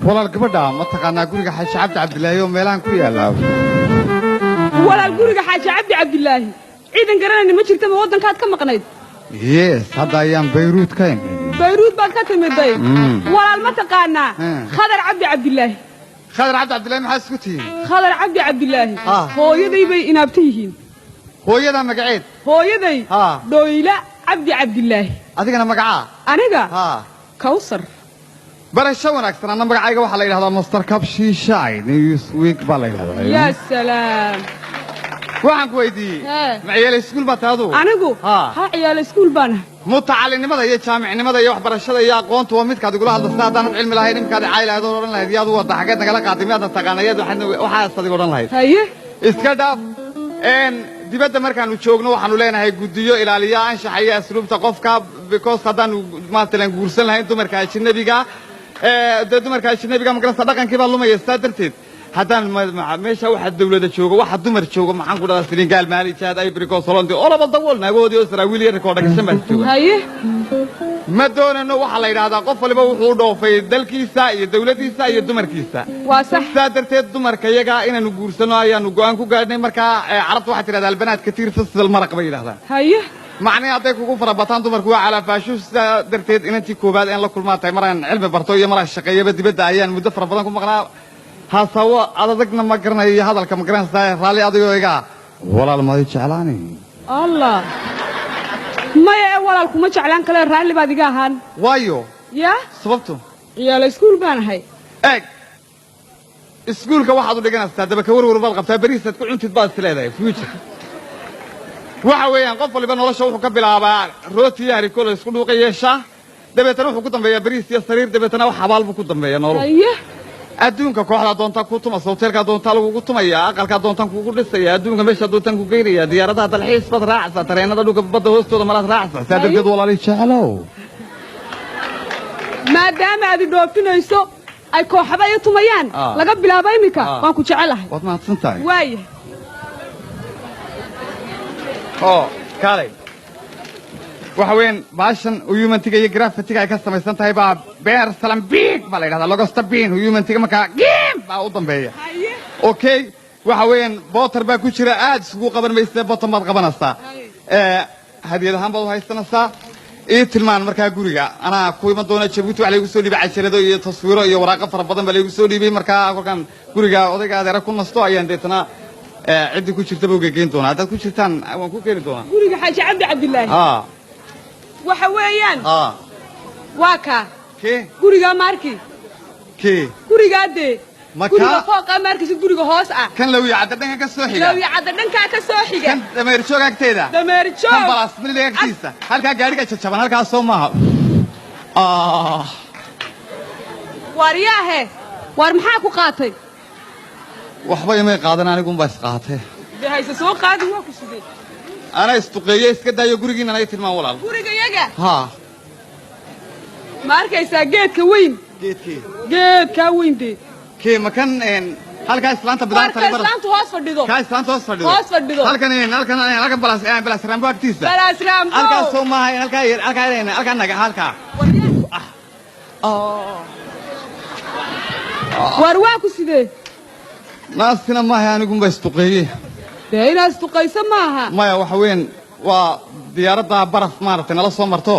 Walaal, gabadha ma taqaanaa guriga Xaaji Cabdi Cabdilaahi oo meelahan ku yaalla? Walaal, guriga Xaaji Cabdi Cabdilaahi ciidan garanayna ma jirta. Ma waddankaad ka maqnayd? Yes, hadda ayaan Bayruud ka imid. Bayruud baad ka timiday? Walaal, ma taqaanaa Khadar Cabdi Cabdilaahi? Khadar Cabdi Cabdilaahi maxaa isku tihiin? Khadar Cabdi Cabdilaahi hooyaday bay inaabta yihiin. Hooyadaa magaceed? Hooyaday Dhoyla Cabdi Cabdilaahi. Adigana magacaa? Aniga Kawsar. Barasho wanaagsan. Anna magacayga waxaa la yidhahdaa Master Kabshiishaay, Newsweek baa la yidhahdaa. Yaa salaam! Waxaan ku weydiiyey, ma ciyaal iskuul baa tahay adu? Anigu? Ha, ciyaala iskuul baanahay. Mutacalinimada iyo jaamicnimada iyo waxbarashada iyo aqoontu waa midkaad igula hadlasta. Haddaanad cilmi lahayn, imkaad caayi lahayd oo odhan lahayd, "Yaad u wadda? Xaggeed nagala qaaday? Miyaadna taqaana?" Yaad waxaas adiga odhan lahayd. Haye. Iska dhaaf. Dibadda markaanu joogno waxaanu leenahay guddiyo ilaaliya anshaxa iyo asluubta qofka, because haddaanu maatalan guursan lahayn dumarka ajnabiga, dee dumarka ajnabiga magarasa dhaqankii baa lumaya. Sidaa darteed haddaan meesha waxa dawlada joogo, waxa dumar joogo, maxaan ku dhahdaa, Senegal, Mali, Chad, Ivory Coast, Holland, all over the world, naagoodii oo saraawiil iyo rikoodha gashan baa jooga. Haye. Ma doonano. Waxaa la yidhahdaa qof waliba wuxuu u dhoofay dalkiisa iyo dawladdiisa iyo dumarkiisa. Waa sax. Sidaa darteed dumarka iyaga inaanu guursano ayaanu go'aan ku gaadhnay. Markaa Carabta waxay tidhahdaa البنات كثير فسد المرق bay yidhahdaan. Haye. Macnihi hadday kugu fara bataan dumarku waa calaafaashu. Sidaa darteed inantii koowaad in la kulmaa tahay. Maraan cilmi barto iyo maraan shaqeeyaba dibadda ayaan muddo fara badan ku maqnaa. Hasawo adadagna ma garanayo iyo hadalka ma garanaysaa. Raalli adigoo iga, walaal, maadi jeclaani? Allah, maya ee walaal, kuma jeclaan kale, raalli baad iga ahaan. Waayo? Yaa? Sababtu? Ciyaala iskuul baan ahay. Eeg, iskuulka waxaad u dhiganaysaa daba ka warwar baad qabtaa, beriisaad ku cuntid baad is leedahay future. Waxa weeyaan qof waliba nolosha wuxuu ka bilaabaa rooti iyo hariko la isku dhuuqa yeeshaa, dabeetana wuxuu ku dambeeyaa bariis iyo sariir, dabeetana wax xabaal buu ku dambeeya nolol. Haye. Adduunka kooxdaa doontaa ku tumasa, hoteelkaa doontaa lagugu tumaya, aqalkaa doontaan kugu dhisaya, adduunka meeshaa doontaan ku geynaya, diyaaradaha dalxiis baad raacaysaa, tareenada dhulka badda hoostooda malaad raacaysaa. Saa darteed, walaali jeclow. Maadaama aad i dhoofinayso, ay kooxaba i tumayaan, laga bilaabo iminka waan ku jecelahay. Waad mahadsan tahay. Waaya. Oo kaalay, waxa weeyaan baashan humantiga iyo graffitiga ay ka samaysan tahay baa beer salambiig baa la yidhahdaa, logosta bin humantiga, markaa giim baa u dambeeya. Haye. Okay, waxa weeyaan bootar baa ku jira, aad isugu qaban maysa, bottom baad qabanaysaa. Hadiyad ahaan baad u haysanaysaa. Ii tilmaan markaa guriga, anaa ku iman doona Jabuuti. Wax laygu soo dhiibay cajalado iyo taswiiro iyo waraaqo fara badan baa laygu soo dhiibay. Markaa kolkaan guriga odayga adeera ku nasto ayaan deetana ciddii ku jirtaba uga geyn doonaa. Haddaad ku jirtaan waan ku keeni doonaa. Guriga Xaaji Cabdi Cabdilaahi waxa weeyaan waa kaa. Kee? Gurigaa maarki. Kee? Gurigaa dee. Ma guriga kaa? Fooqaa maarkisid, guriga hoos ah. Kan Lawiya Cadda dhanka ka soo xiga? Lawiya Cadda dhankaa ka soo xiga. Kan Dameer Joog agteeda? Dameer Kan Joog. Balaas miliga agtiisa, halkaa gaadhiga jajaban, halkaas soo maaha? Ah. Waar yaahe, waar maxaa ku qaatay? Waxba imay qaadan, anigunbaa isqaatay. Dee hayse soo qaadin, waa ku sidee? Anaa isduqeeye, iska daayo. Gurigiina ay tilmaan, walaal. Guriga yaga? Haa. Ma arkaysaa geedka weyn? Geedkee? Geedkaa weyn dee. Kee? Ma kan halkaa islaanta bidaarta Waarka islaantu hoos fadhido. Kaa islaanta hoos fadhido? Hoos fadhido. Halkan halkan halkan balaas balaas Rambo agtiisa? Balaas Rambo. Halkaas soo maaha? Halkaa halkaa halkaa naga halkaa. Waar waa ku sidee? Naasina maaha, anigunbaa isduqeeye. Dee inaad isduqayso maaha. Maya, waxa weeyaan waa diyaaradda baraf maaragtay nala soo marto,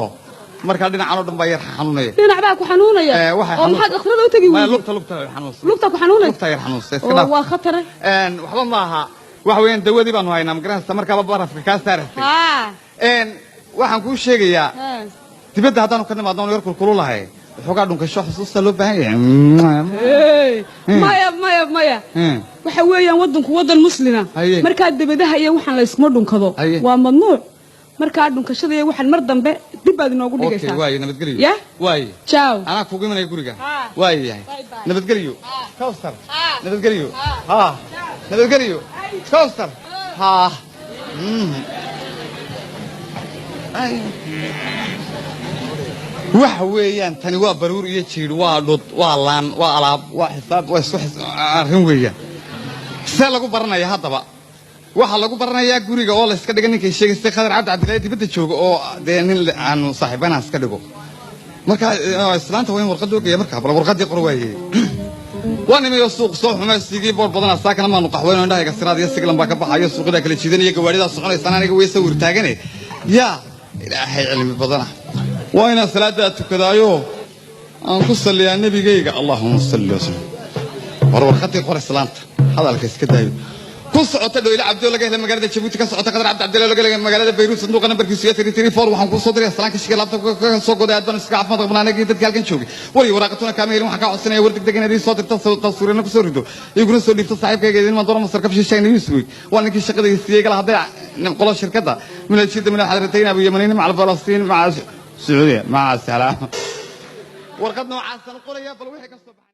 markaa dhinacan oo dhan baa yar xanuunaya. Dhinac baa ku xanuunaya? Waxay Oo xanuun- maxaad dhakhtarada u tegi Maya. weyday? Lugta xanuunsan. Lugta ku xanuunaysa? Lugta yar xanuunsan, iska Oo dhaaf. waa khatare. Waxba ma aha. Waxa weeyaan dawadii baanu haynaa, magaranaysa, markaaba barafka kaa saaraysay. Waxaan kuu sheegayaa, dibadda haddaanu ka nimaadno oonu yar kulkululahay, waxoogaa dhunkasho xusuusta loo baahan yahay. Hey, maya, maya, maya. Waxa weeyaan waddanku waddan muslima. Markaa debadaha iyo waxaan layskuma dhunkado. Waa mamnuuc. Markaa dhunkashada iyo waxaan mar dambe dib baad inoogu Okay. dhigaysaa. Waaye, nabadgelyo. Ya? Waaye. Ciao. Anaa kugu imanaya guriga. Waaye yahay. Bye bye. Nabadgelyo, Kawsar. Nabadgelyo. Ha, nabadgelyo, Kawsar. Ha. Ay. Waxa weeyaan tani waa baruur iyo jiidh, waa dhud, waa laan, waa alaab, waa xisaab, waa isku arrin weeyaan. See lagu baranaya haddaba? Waxaa lagu baranayaa guriga oo la iska dhiga ninkay sheegaysay, Khadar Cabdi Cabdillahi, dibadda jooga, oo dee nin aanu saaxiibanaha iska dhigo. Marka islaanta waa in warqad loo geeya. Markaa bal warqaddii qor waaye. Waa nimiyo suuq soo xumay sigii boor badanaa. Saakana maanu qaxweyno, indhahayga siraad iyo siglan baa ka baxayo, suuqyadaa kala jiidanaya, gawaadhidaa soconaysaan, aniga way sawir taagane. Yaa Ilaahay cilmi badana! Waa inaan salaadaa tukadaayo, aan ku salliyaa nebigayga. Allahuma salli wasallam. War warqaddii qor, islaanta hadalka iska daayo. Ku socota Dhoyle Cabdi oo laga helay magaalada Jabuuti, ka socota Qadar Cabdi Cabdilla laga helay magaalada Bayruut, sanduuqa nambarkiisu yahay 334. Waxaan kuu soo diray salaanka shiga laabta ka soo goday. Aad baan iska caafimaad qabnaa anagii dadka halkan joogay. War iyo waraaqatuna kaama helin. Waxaan kaa codsanaya war degdeg inaad ii soo dirto, taswiirana ku soo rido, iguna soo dhiibto. Saaxiibkayga idin maan doona Masar ka shisheyn Newsweek, waa ninkii shaqada siiyey gala hadday qolo shirkadda min aljida min xadratayn abu yamaniin maca Falastiin maca Sacuudiya maca salaam. Warqad noocaasan qoraya, bal wixii ka soo baxay.